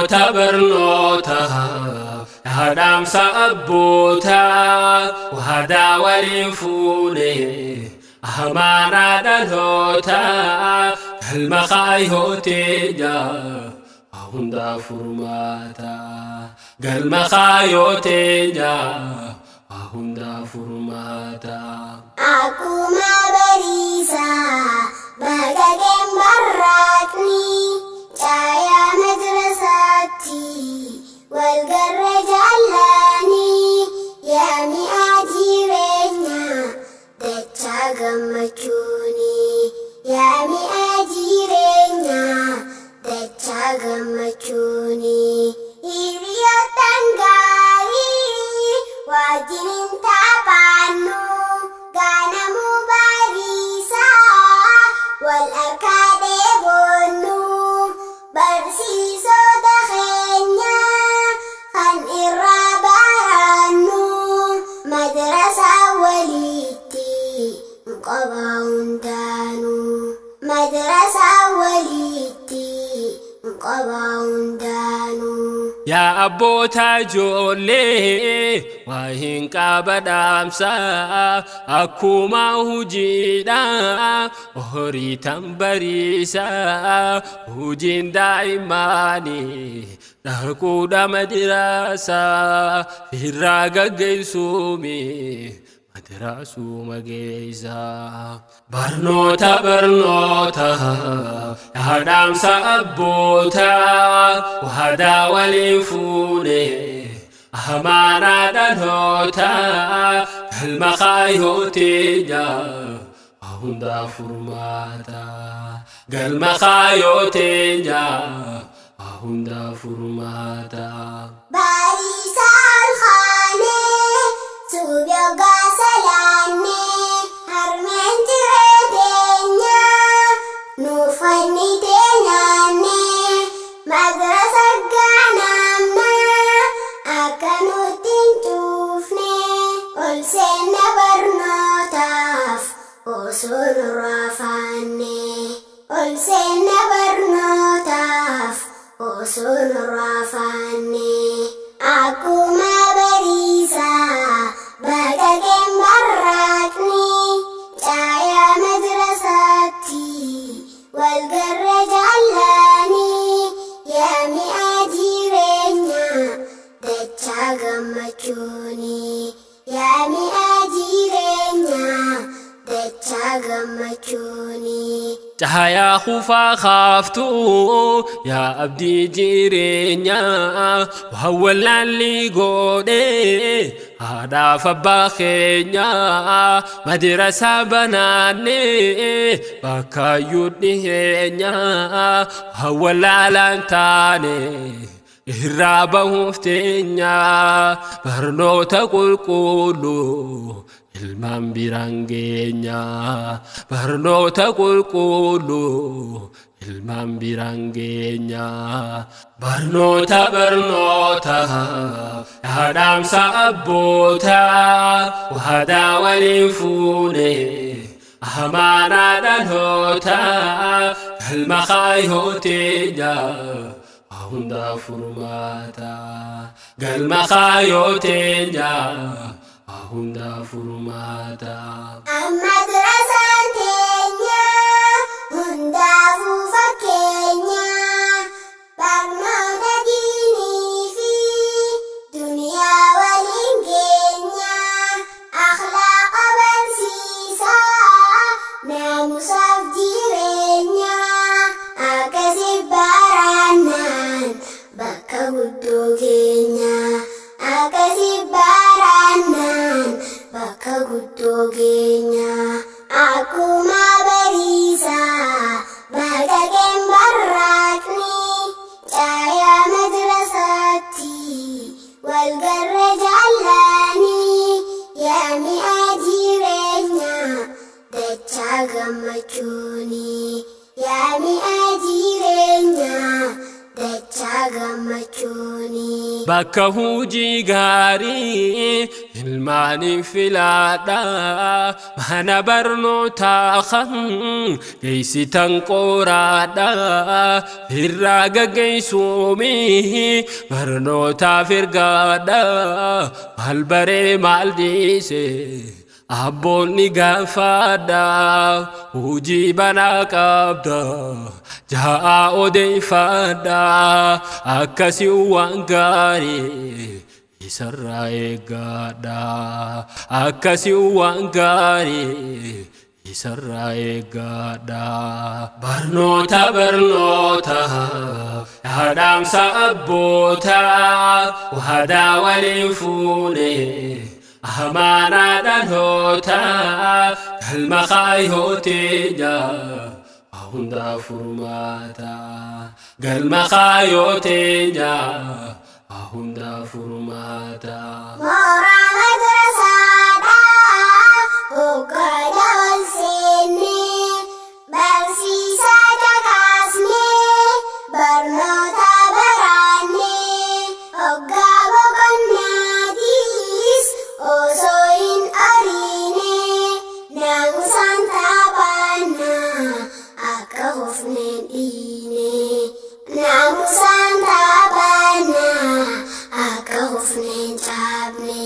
Barnoota barnoota yaadaamsa abbootaa waadaa waliin fuune amaanaa dhalootaa galma kaayyoo teenyaa hundaa furmaata galma kaayyoo teenyaa hundaa furmaata. Akkuma bariisaa baaqaqeen barraaqni caayaa madrasaatti walgarra jaallanii yaa mi'a jireenyaa dachaa gammachuuni yaa mi'a jireenyaa dachaa gammachuuni hiriyoottan gaarii wajjin taphannu ganamuu bariisaa wal harkaa dheebonnu barsiisota keenya kan irraa barannu madrasaa walitti qaba hundaanuu madrasaa walitti qaba hundaanuu. Yaa abboota ijoollee waa hin qaba dhaamsaa akkuma hojiidhaa horii tan bariisaa hojiin daa'immanii dhaquudha madrasaa irraa gaggeessuumi madrasuma geessaa. Barnoota barnoota yaadaamsa abbootaa waadaa waliin fuune amaanaa dhalootaa galma kaayyoo teenyaa hundaa furmaata galma kaayyoo teenyaa hundaa furmaata. Bariisaa ol kaanee suubi hoggaa salaannee harmeen jiree teenyaa nuuf kennitee nyaannee madrasa ganamnaa akka nutti hin cuufne ol seenna barnootaaf osoo nurraa faanne ol seenna barnootaaf osoo nurraa faanne. Akkuma bariisaa baaqaqeen barraaqni caayaa madrasaatti walgarra jaallanii yaa mi'a jireenyaa dachaa gammachuuni yaa mi'a jireenyaa dachaa gammachuuni. Caayaa kufaa kaaftuu yaa abdii jireenyaa waan wallaalli godhee haadhaaf abbaa keenyaa madrasaa banaannee bakkaayyuu dhiheenyaa waan wallaalaan taane irraa bahuuf teenyaa barnoota qulqulluu ilmaan biraan geenyaa barnoota qulqulluu ilmaan biraan geenyaa barnoota barnoota yaadaamsa abbootaa waadaa waliin fuune amaanaa dhalootaa galma kaayyoo teenyaa hundaa furmaata galma kaayyoo teenyaa hundaa furmaata. Madrasaan teenyaa hundaafuu fakkeenyaa barnoota diinii fi duniyaa waliin geenyaa akhlaaqa barsiisaa naamusaaf jireenyaa akkasi barannaan bakka guddoo keenyaa akkasi barannaan bakka guddoo keenyaa. Akkuma bariisaa baaqaqeen barraaqni caayaa madrasaatti walgarra jaallanii yaa mi'a jireenyaa dachaa gammachuuni yaa mi'a jireenyaa dachaa Gammachuuni. Bakka hujii gaarii ilmaaniin filaadha, mana barnootaa kan geessitan qoraadha, irraa gaggeessuumi barnootaaf ergaadha. Maal baree maal dhiise abboonni gaafadha, hujii banaa qabda ja'a odeeffadha, akkasii waan gaarii isarraa eeggadha, akkasii waan gaarii isarraa eeggadha. Barnoota barnoota yaadamsa abboota, waadaa waliin fuune amaanaa dhaloota, galma kaayyoo teenya hundaa furmaata, galma kaayyoo teenya hundaa furmaata. Mooraa madrasaadhaa hoggaa ol seennee, barsiisaa caqasnee barnoota barannee, hoggaa boqonnaatis osoo hin ariine naamusaan taphannaa akka hofneen dhiine. Naamusaan taphannaa akka hofneen cabne.